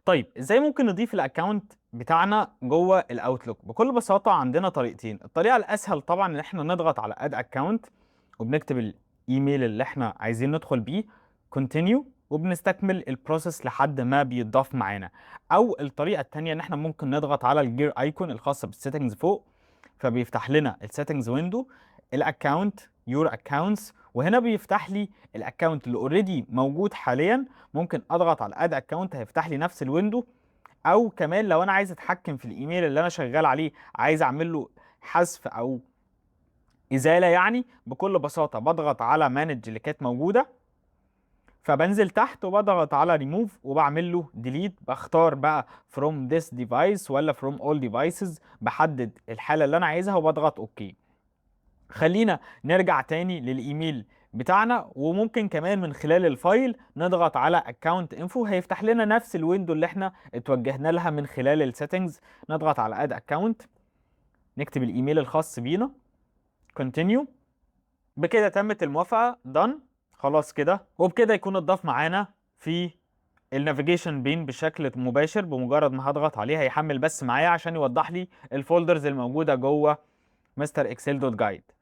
طيب ازاي ممكن نضيف ال account بتاعنا جوه ال Outlook؟ بكل بساطة عندنا طريقتين. الطريقة الاسهل طبعا ان احنا نضغط على add account وبنكتب الايميل اللي احنا عايزين ندخل بيه، continue، وبنستكمل ال process لحد ما بيتضاف معانا. او الطريقة الثانية ان احنا ممكن نضغط على ال gear icon الخاصة بال settings فوق، فبيفتح لنا ال settings window، ال account، your accounts، وهنا بيفتح لي ال account اللي already موجود حاليا. ممكن اضغط على add account هيفتح لي نفس ال window. او كمان لو انا عايز اتحكم في الايميل اللي انا شغال عليه، عايز اعمل له حذف او ازالة، يعني بكل بساطة بضغط على manage اللي كانت موجوده، فبنزل تحت وبضغط على ريموف وبعمل له delete. بختار بقى from this device ولا from all devices، بحدد الحالة اللي انا عايزها وبضغط okay. خلينا نرجع تاني للايميل بتاعنا، وممكن كمان من خلال ال file نضغط على account info هيفتح لنا نفس ال window اللي احنا اتوجهنا لها من خلال ال settings. نضغط على add account، نكتب الايميل الخاص بينا، continue. بكده تمت الموافقة، done، خلاص كده. وبكده يكون اتضاف معانا في ال navigation pane بشكل مباشر. بمجرد ما هضغط عليه هيحمل بس معايا عشان يوضح لي ال folders الموجودة جوه MrExcel.Guide.